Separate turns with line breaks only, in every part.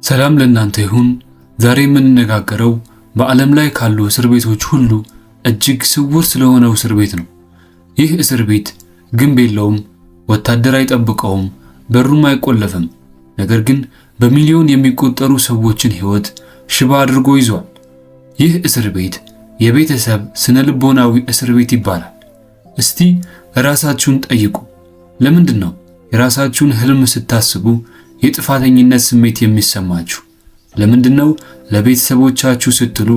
ሰላም ለእናንተ ይሁን። ዛሬ የምንነጋገረው በዓለም ላይ ካሉ እስር ቤቶች ሁሉ እጅግ ስውር ስለሆነው እስር ቤት ነው። ይህ እስር ቤት ግንብ የለውም፣ ወታደር አይጠብቀውም፣ በሩም አይቆለፍም። ነገር ግን በሚሊዮን የሚቆጠሩ ሰዎችን ሕይወት ሽባ አድርጎ ይዟል። ይህ እስር ቤት የቤተሰብ ስነ ልቦናዊ እስር ቤት ይባላል። እስቲ ራሳችሁን ጠይቁ። ለምንድን ነው የራሳችሁን ህልም ስታስቡ የጥፋተኝነት ስሜት የሚሰማችሁ? ለምንድን ነው ለቤተሰቦቻችሁ ስትሉ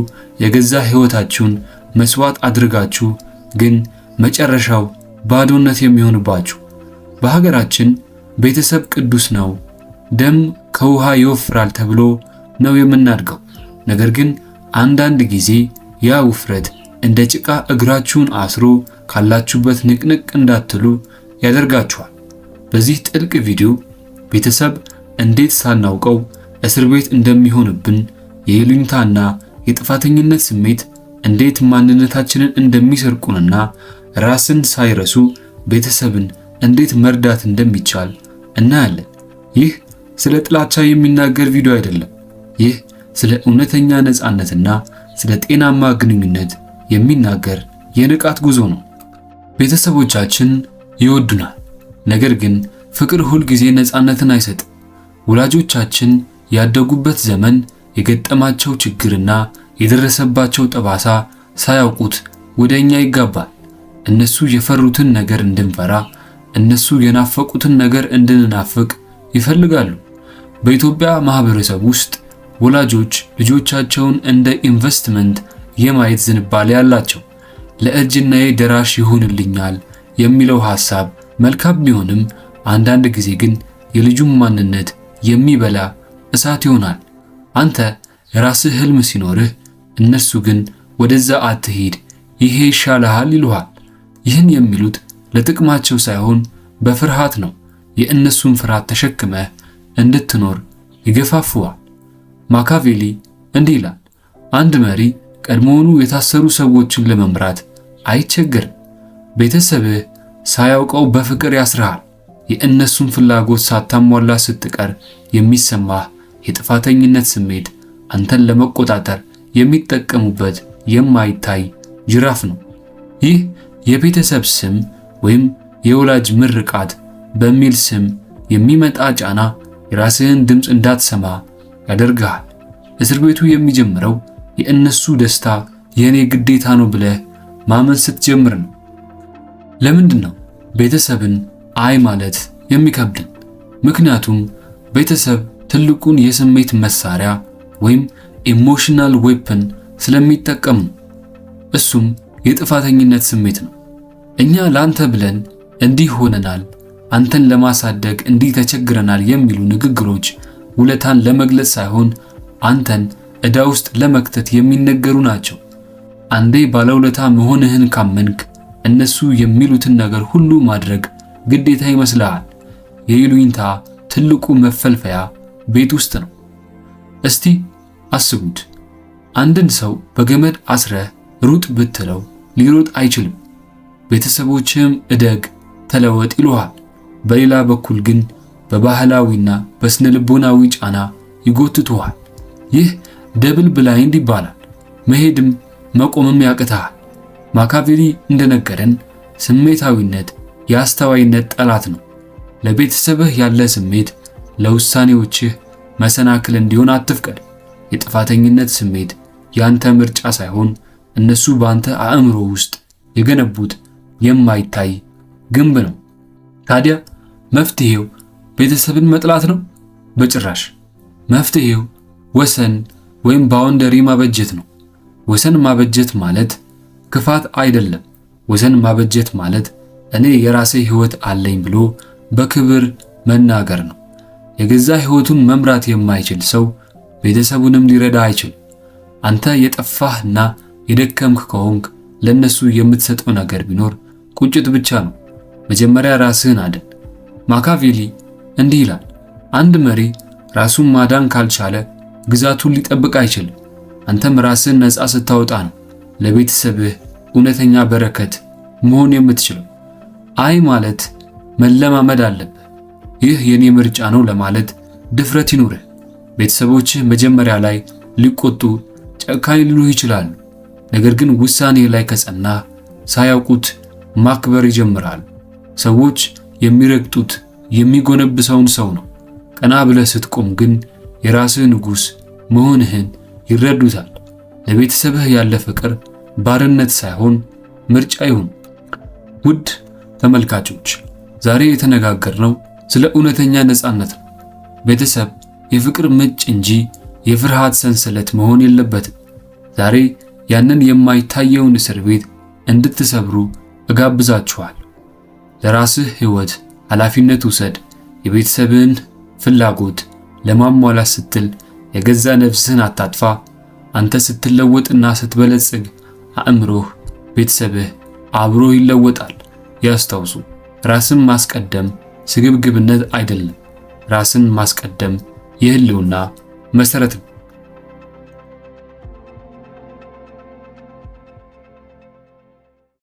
የገዛ ሕይወታችሁን መስዋዕት አድርጋችሁ ግን መጨረሻው ባዶነት የሚሆንባችሁ? በሀገራችን ቤተሰብ ቅዱስ ነው፣ ደም ከውሃ ይወፍራል ተብሎ ነው የምናድገው። ነገር ግን አንዳንድ ጊዜ ያ ውፍረት እንደ ጭቃ እግራችሁን አስሮ ካላችሁበት ንቅንቅ እንዳትሉ ያደርጋችኋል። በዚህ ጥልቅ ቪዲዮ ቤተሰብ እንዴት ሳናውቀው እስር ቤት እንደሚሆንብን፣ የይሉኝታና የጥፋተኝነት ስሜት እንዴት ማንነታችንን እንደሚሰርቁንና ራስን ሳይረሱ ቤተሰብን እንዴት መርዳት እንደሚቻል እናያለን። ይህ ስለ ጥላቻ የሚናገር ቪዲዮ አይደለም። ይህ ስለ እውነተኛ ነፃነትና ስለ ጤናማ ግንኙነት የሚናገር የንቃት ጉዞ ነው። ቤተሰቦቻችን ይወዱናል፣ ነገር ግን ፍቅር ሁል ጊዜ ነፃነትን አይሰጥም። ወላጆቻችን ያደጉበት ዘመን የገጠማቸው ችግርና የደረሰባቸው ጠባሳ ሳያውቁት ወደ እኛ ይጋባል። እነሱ የፈሩትን ነገር እንድንፈራ፣ እነሱ የናፈቁትን ነገር እንድንናፍቅ ይፈልጋሉ። በኢትዮጵያ ማህበረሰብ ውስጥ ወላጆች ልጆቻቸውን እንደ ኢንቨስትመንት የማየት ዝንባሌ አላቸው። ለእርጅናዬ ደራሽ ይሆንልኛል የሚለው ሐሳብ መልካም ቢሆንም አንዳንድ ጊዜ ግን የልጁን ማንነት የሚበላ እሳት ይሆናል። አንተ የራስህ ህልም ሲኖርህ፣ እነሱ ግን ወደዛ አትሂድ፣ ይሄ ይሻልሃል ይሉሃል። ይህን የሚሉት ለጥቅማቸው ሳይሆን በፍርሃት ነው። የእነሱን ፍርሃት ተሸክመህ እንድትኖር ይገፋፉሃል። ማካቬሊ እንዲህ ይላል፣ አንድ መሪ ቀድሞውኑ የታሰሩ ሰዎችን ለመምራት አይቸገርም። ቤተሰብህ ሳያውቀው በፍቅር ያስርሃል። የእነሱን ፍላጎት ሳታሟላ ስትቀር የሚሰማህ የጥፋተኝነት ስሜት አንተን ለመቆጣጠር የሚጠቀሙበት የማይታይ ጅራፍ ነው። ይህ የቤተሰብ ስም ወይም የወላጅ ምርቃት በሚል ስም የሚመጣ ጫና የራስህን ድምፅ እንዳትሰማ ያደርግሃል። እስር ቤቱ የሚጀምረው የእነሱ ደስታ የእኔ ግዴታ ነው ብለህ ማመን ስትጀምር ነው። ለምንድን ነው ቤተሰብን አይ ማለት የሚከብድን? ምክንያቱም ቤተሰብ ትልቁን የስሜት መሳሪያ ወይም emotional weapon ስለሚጠቀም ነው። እሱም የጥፋተኝነት ስሜት ነው። እኛ ላንተ ብለን እንዲህ ሆነናል፣ አንተን ለማሳደግ እንዲህ ተቸግረናል የሚሉ ንግግሮች ውለታን ለመግለጽ ሳይሆን አንተን ዕዳ ውስጥ ለመክተት የሚነገሩ ናቸው። አንዴ ባለውለታ መሆንህን ካመንክ እነሱ የሚሉትን ነገር ሁሉ ማድረግ ግዴታ ይመስልሃል። የይሉኝታ ትልቁ መፈልፈያ ቤት ውስጥ ነው። እስቲ አስቡት፣ አንድን ሰው በገመድ አስረህ ሩጥ ብትለው ሊሮጥ አይችልም። ቤተሰቦችህም እደግ፣ ተለወጥ ይሉሃል። በሌላ በኩል ግን በባህላዊና በስነ ልቦናዊ ጫና ይጎትቱሃል። ይህ double bind ይባላል። መሄድም መቆምም ያቅትሃል። ማካቬሊ እንደነገረን ስሜታዊነት የአስተዋይነት ጠላት ነው። ለቤተሰብህ ያለ ስሜት ለውሳኔዎችህ መሰናክል እንዲሆን አትፍቀድ። የጥፋተኝነት ስሜት ያንተ ምርጫ ሳይሆን እነሱ በአንተ አእምሮ ውስጥ የገነቡት የማይታይ ግንብ ነው። ታዲያ መፍትሄው ቤተሰብን መጥላት ነው? በጭራሽ። መፍትሄው ወሰን ወይም boundary ማበጀት ነው። ወሰን ማበጀት ማለት ክፋት አይደለም። ወሰን ማበጀት ማለት እኔ የራሴ ሕይወት አለኝ ብሎ በክብር መናገር ነው። የገዛ ሕይወቱን መምራት የማይችል ሰው ቤተሰቡንም ሊረዳ አይችልም። አንተ የጠፋህና የደከምክ ከሆንክ ለነሱ የምትሰጠው ነገር ቢኖር ቁጭት ብቻ ነው። መጀመሪያ ራስህን አድን። ማካቬሊ እንዲህ ይላል፣ አንድ መሪ ራሱን ማዳን ካልቻለ ግዛቱን ሊጠብቅ አይችልም። አንተም ራስህን ነፃ ስታወጣ ነው ለቤተሰብህ እውነተኛ በረከት መሆን የምትችለው። አይ ማለት መለማመድ አለብህ። ይህ የኔ ምርጫ ነው ለማለት ድፍረት ይኑርህ። ቤተሰቦችህ መጀመሪያ ላይ ሊቆጡ፣ ጨካኝ ሊሉህ ይችላሉ። ነገር ግን ውሳኔ ላይ ከጸናህ ሳያውቁት ማክበር ይጀምራሉ። ሰዎች የሚረግጡት የሚጎነብሰውን ሰው ነው። ቀና ብለህ ስትቆም ግን የራስህ ንጉሥ መሆንህን ይረዱታል። ለቤተሰብህ ያለ ፍቅር ባርነት ሳይሆን ምርጫ ይሁን። ውድ ተመልካቾች፣ ዛሬ የተነጋገርነው ስለ እውነተኛ ነፃነት ነው። ቤተሰብ የፍቅር ምንጭ እንጂ የፍርሃት ሰንሰለት መሆን የለበትም። ዛሬ ያንን የማይታየውን እስር ቤት እንድትሰብሩ እጋብዛችኋለሁ። ለራስህ ሕይወት ኃላፊነት ውሰድ። የቤተሰብህን ፍላጎት ለማሟላት ስትል የገዛ ነፍስህን አታጥፋ። አንተ ስትለወጥና ስትበለጽግ አእምሮህ፣ ቤተሰብህ አብሮ ይለወጣል። ያስታውሱ፣ ራስን ማስቀደም ስግብግብነት አይደለም። ራስን ማስቀደም የህልውና መሰረት ነው።